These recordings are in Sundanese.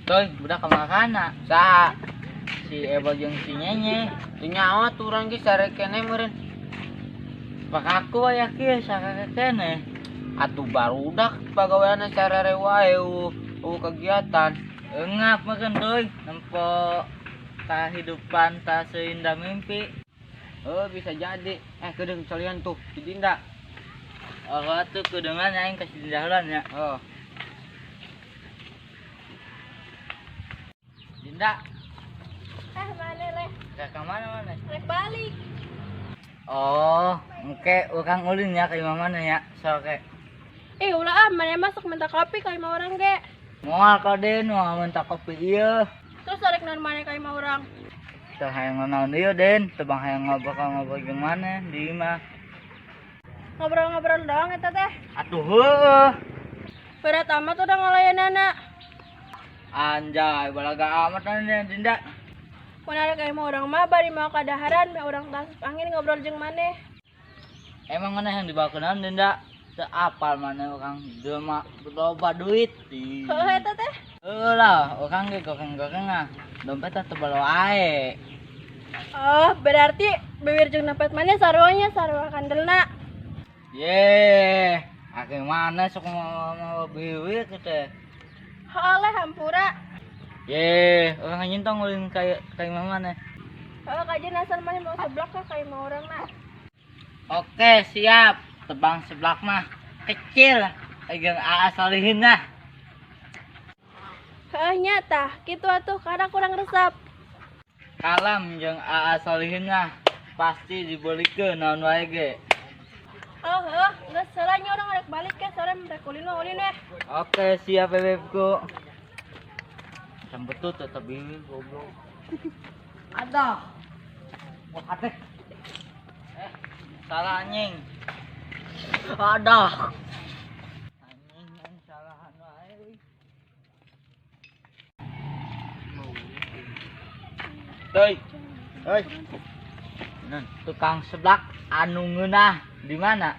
Toy, budak kamakana. Saha? Si Ebo jeung si Nyenye. Teu nyaho atuh urang ge sare keneh meureun. Pak aku aya kieu sakake keneh. Atuh barudak pagaweanna sarere wae eueuh kegiatan. Engap meureun toy, nempo kahidupan tak seindah mimpi. Oh, bisa jadi. Eh, kedeung colian tuh si Dinda. Oh, atuh kudengan aing ka si Dinda heula nya. Oh. Dinda, Eh, mana leh? ka mana mana? Rek balik. Oh, engke urang ulin ya ka imah mana ya? Sok ke. Eh, ulah ah, mana masuk minta kopi ka imah urang ge. Moal ka Den, moal minta kopi ieu. Terus arek naon maneh ka imah urang? Teu hayang naon ieu Den, teu bang hayang ngobrol-ngobrol jeung maneh di imah. Ngobrol-ngobrol doang eta teh. Atuh heueuh. Berat amat udah ngalayanana. Anjay, balaga amat nih Dinda. Mun arek ka imah urang mah bari mawa kadaharan, meh urang tasup angin ngobrol jeung maneh. Emang mana yang dibawa ke naon Dinda? Teu apal mana orang jelema loba duit. Heueuh eta teh. Heueuh lah, urang ge goreng-goreng ah. Dompet teh tebal wae. Oh, berarti bibir jeung dompet maneh sarua nya, sarua kandelna. Ye, akeh mana sok mau bibir teh. Heueuh leh hampura. Ye, urang nyintong ulin ka ka imah maneh. Heueuh kajian asal maneh mau seblak ka imah urang na. Oke, siap. Tebang seblak mah kecil. Jeung Aa Solihin nah. Heueuh nya tah, kitu atuh karena kurang resep. Kalam jeung Aa Solihin mah pasti dibelikeun naon wae ge. Oh, heueuh, geus heula nya urang rek balik ke sore rek ulin mah ulin weh. Oke, siap bebebku. Sambet tuh tetep bibir goblok. Ada. Wah, adek. Eh, salah anjing. Ada. Anjing, anjing salahan wae. Toy. Hoi. Nun, tukang seblak anu ngeunah di mana?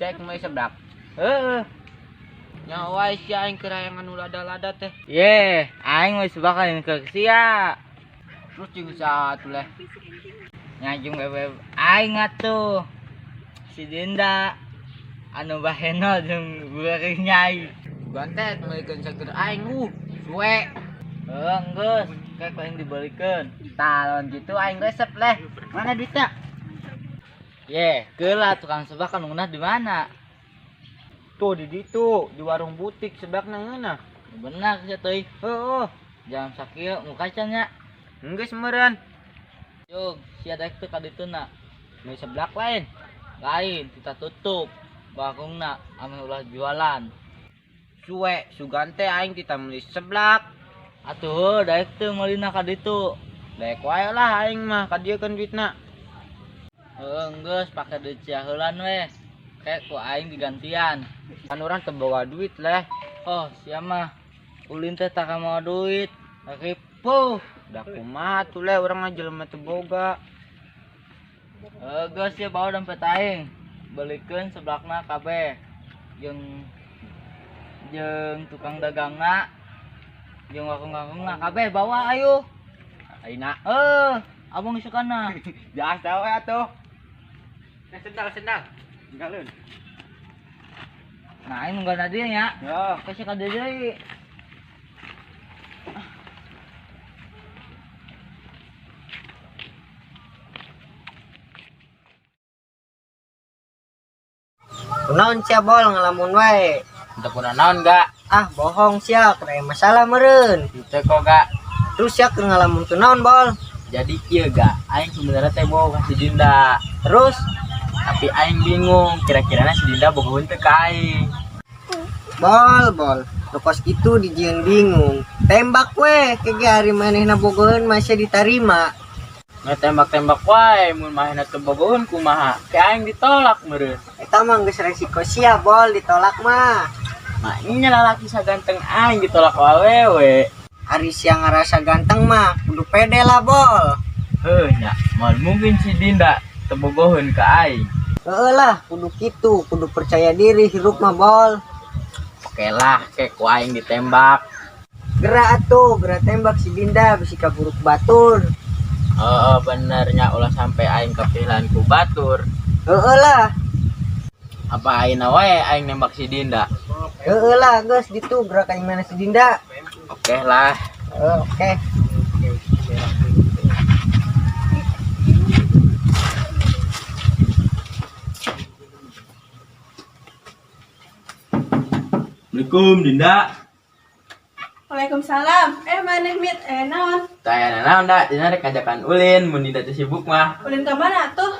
Saya meuli seblak. Heeh. Nya wae sia aing keur hayang anu lada-lada teh. Ye, aing geus seblak aing ke sia. Terus jeung saha atuh leh? Ngajung bebeb aing atuh. Si Dinda anu baheno jeung beureung nyai. Gantet meulikeun sager aing suwe. Heuh, geus, kayak aing dibalikeun. Tah lawan kitu aing resep leh. Mana duitnya? Ye, keula tukang seblak anu ngeunah di mana? Tuh di ditu, di warung butik seblakna ngeunah. Benar sia teuy. Heueuh, Jam sakieu muka can nya. geus meureun. Yuk, sia daek teu ka dituna. Meuli seblak lain. Lain, kita tutup. Warungna ameh ulah jualan. Suwe, sugan teh aing kita meuli seblak. Atuh heuh, daek teu meulina ka ditu. Daek wae lah aing mah ka dieu kan duitna. Heueuh, geus pake duit sia heulan weh. Kayak ku aing digantian. Kan urang teu boga duit leh. Oh, sia mah ulin teh tak mau duit. Ripuh. Da kumaha tuh leh urang mah jelema teu boga. Heuh, geus sia bawa dompet aing. Belikeun seblakna kabeh. Jeung jeung tukang dagangna, jeung warung-warungna kabeh bawa ayo. Ayeuna Heuh, abang isukana. biasa we atuh. Eh sendal sendal. Tinggalin. Nah, aing nungguan dia nya. Ya. Kasih ka dia deui. Kunaon sia bol ngalamun wae. Teu kuna naon ga? Ah, bohong sia, kena masalah meureun. Teu kok ga. Terus sia keur ngalamun teu naon bol? Jadi kieu ga, aing sebenarnya teh bohong ka si Dinda. Terus Tapi aing bingung, kira-kirana si Dinda bogoheun teu ka aing. bol bol, nu kos kitu dijieun bingung. Tembak we, kege ari manehna bogoheun masih ditarima. Nggak tembak-tembak wae, mun manehna teu bogoheun kumaha? Ke aing ditolak meureun. Eta mah geus resiko sia bol ditolak mah. Mah nya lalaki saganteng aing ditolak awewe. Ari sia ngarasa ganteng mah kudu pede lah bol. Heuh nya, moal mungkin si Dinda teu bogoheun ka aing. Heeh lah, kudu kitu, kudu percaya diri hirup mah bol. Oke lah, kek ku aing ditembak. Gerak atuh, gerak tembak si Dinda bisi kaburuk batur. Heeh, bener nya ulah sampai aing kepilan ku batur. Heeh lah. Apa aing wae aing nembak si Dinda? Heeh lah, geus ditu gerak ka imana si Dinda. Oke lah. Heeh, oke. Assalamualaikum Dinda. Waalaikumsalam. Maneh mit naon? Taya naon da, Dinda rek ngajakan ulin mun Dinda teu sibuk mah. Ulin ka mana tuh?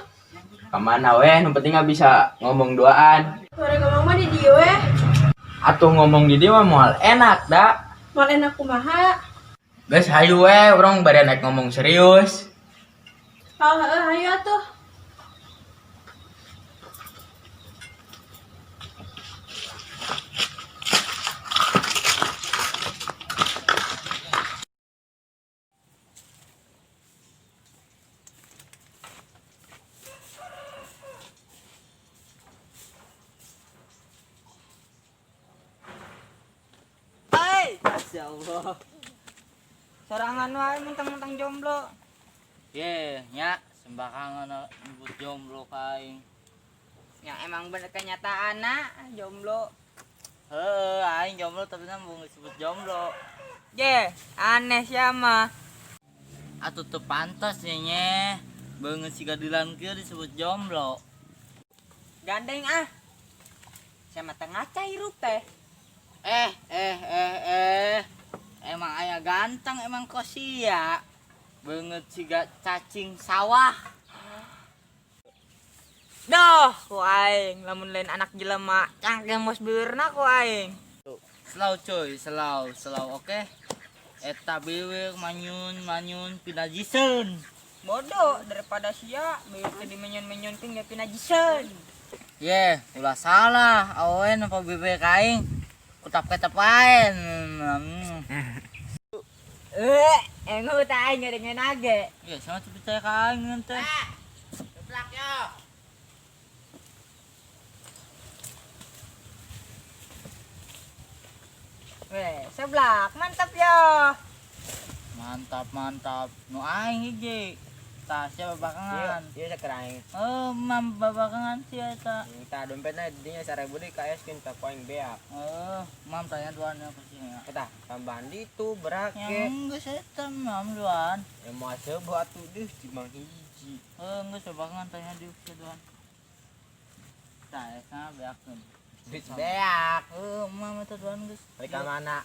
Ka mana weh, nu penting nggak bisa ngomong duaan. Sore ngomong mah di dieu weh. Atuh ngomong di dieu mah moal enak da. Moal enak kumaha? Geus hayu we, urang bade naik ngomong serius. Oh, heeh, hayu atuh. Masya Allah. Sorangan wae mentang-mentang jomblo. Ye, nya sembarangan nyebut jomblo ka aing. Ya emang bener kenyataan na jomblo. Heeh, aing jomblo tapi nambung disebut jomblo. Ye, aneh siapa? Atuh teu pantas ye nye. Beungeut siga dilan kieu disebut jomblo. Gandeng ah. Sama tengah ngaca hirup teh. Emang aya ganteng emang kosia. Beungeut siga cacing sawah. Doh, ku aing lamun lain anak jelema cangkem mos beureuna ku aing. Slow cuy, slow, slow oke. Eta beureum manyun-manyun pinajiseun. Bodoh daripada sia beureum teh dimenyun-menyunkeun ge pinajiseun. Ye, ulah salah, awewe nempo bebek aing. Kutap-ketep wae. Engu teh aing ngedengeun age. Ya, sama teu percaya ka aing teh. Geblak yo. Weh, seblak, mantap yo. Mantap, mantap. Nu aing hiji. Tah sia babakangan. Iya, saker aing. Oh, mam babakangan sia eta. Tah dompetna dinya 1000 deui ka eskeun tah ku aing beak. Oh, mam tanya duan ya kesini ya. Eta tambahan ditu berake. Yang geus eta mam duan. Ya moal seubeuh atuh deuh cimang hiji. Oh, geus babakangan tanya di ke duan. Tah eta beakeun. Duit beak. Oh, mam eta duan geus. Balik ka mana?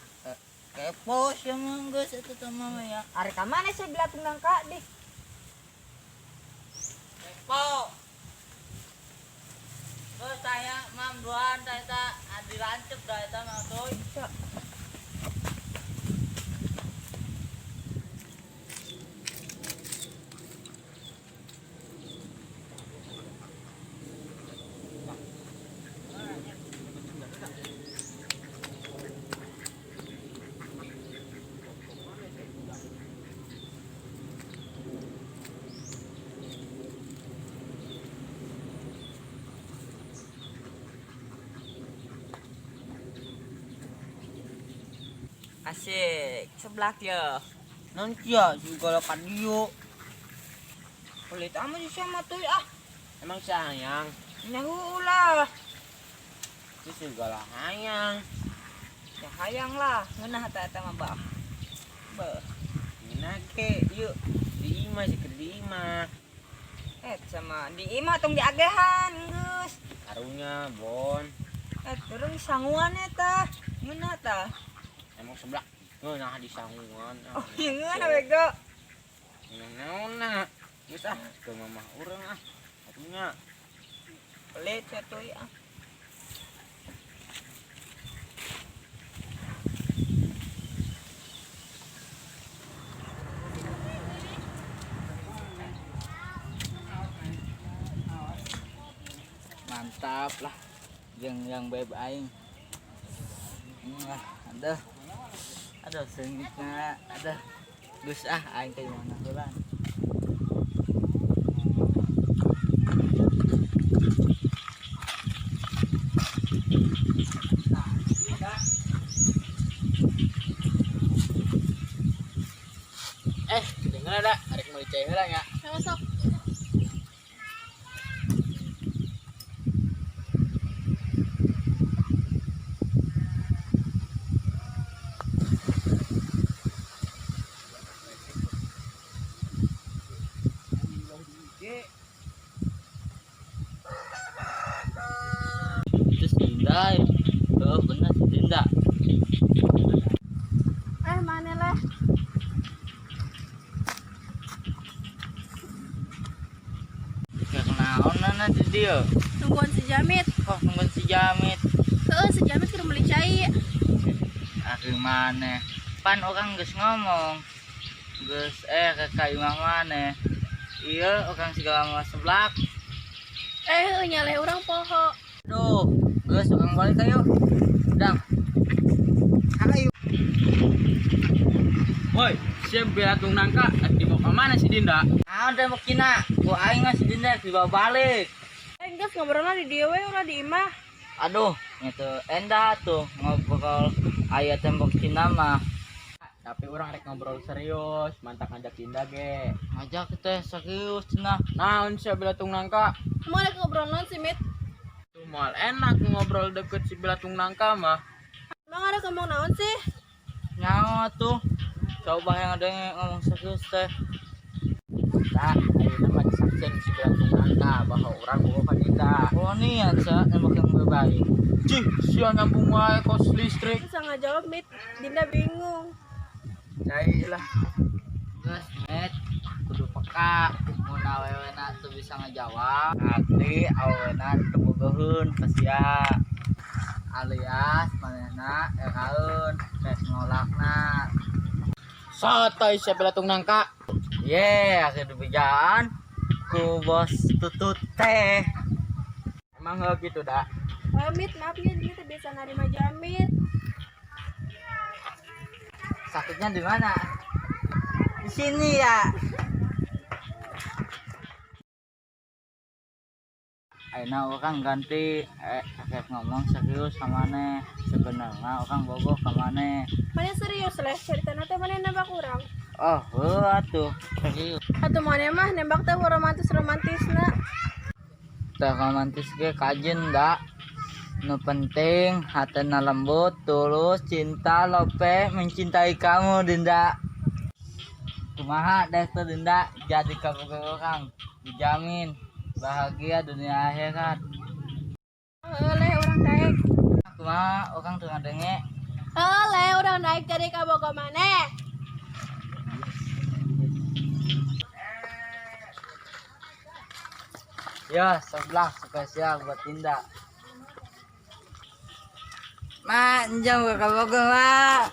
Kepo sia mah geus eta teh mam ya. Ari ka mana seblak nangka dih? Kepo. Terus tanya mam duan tah eta adi lancep dah eta mah tuh. Asik, seblak yo. Non sia juga ka dieu. Kulit amat sih sama tuh ah. Emang sayang. Nyahu lah. Itu segala hayang. Ya hayang lah, ngeunah eta eta mah bah. Beuh. Ngeunah ke, yuk. Di imah sih di imah. Sama di imah tong diagehan geus. Karunya bon. Turun sanguan eta. Ngeunah tah. Emang seblak ngeunah di sanguan. Oh, iya ngeunah bego. Ngeunah. Geus ah, ke mamah urang ah. Karunya. Pelit satu ya. Mantap lah. Jeung yang beb aing. Aduh. Aduh seungitna, aduh. Geus ah aing teh mana heula. Ge. Itu si Dinda. Oh, bener si Dinda. Eh, mana leh? Kenaon nana di dia. Nungguan si Jamit. Kok nungguan si Jamit? Heeh, si Jamit keur meuli cai. Ari maneh. Pan orang geus ngomong. Geus ke imah maneh. Iya, orang segala mah seblak. Eh, heuh nya leh urang poho. Aduh, geus urang balik ayo. Dang. Ayo. Woi, siap belatung nangka, dibawa ke mana si Dinda? Naon tembok Cina? Ku aing mah si Dinda dibawa balik. Eh, geus ngobrolna di dieu we ulah di imah. Aduh, itu endah tuh ngobrol aya tembok Cina mah. Tapi orang rek ngobrol serius, mantak ngajak Dinda ge. Ngajak teh serius cenah. Naon sia belatung nangka? Mau rek ngobrol naon si Mit? Tuh moal enak ngobrol deket si belatung nangka mah. Emang ada ngomong naon sih? Nyawa tuh. Coba yang ada yang ngomong serius teh. Nah, ayeuna mah disaksian si belatung nangka bahwa urang bogoh ka Dinda. Oh niat sa nembak yang baik. Cih, sia nyambung wae kos listrik. Bisa ngajawab Mit, Dinda bingung. Cai lah. Geus met kudu peka mun awewena teu bisa ngajawab. Berarti awewena teu bogoheun ka sia. Alias manehna eraeun rek ngolakna. Sotoy sia belatung nangka. Ye, akhir dibejaan ku bos tutut teh. Emang heuh gitu dah. Oh, Mit, maaf ya, Dinda teu bisa narima Jamit. Sakitnya di mana? Di sini ya. Ayeuna orang ganti rek ngomong serius sama maneh. Sebenarnya orang bogoh ka maneh. Mana serius leh, ceritana teh mana nembak urang? Oh, heuh atuh serius. Atuh mana mah nembak teh romantis-romantisna. Teh romantis ge kajen da. Nu penting hatena lembut, tulus, cinta, lope, mencintai kamu Dinda. Kumaha deh tuh Dinda jadi kabogoh orang, dijamin bahagia dunia akhirat. Heuh leh, urang daek. Kumaha orang teu ngadenge? Heuh leh, urang daek jadi kabogoh maneh. Ya, sebelah spesial buat Dinda. Ma, enjam gak kabogoh, Ma.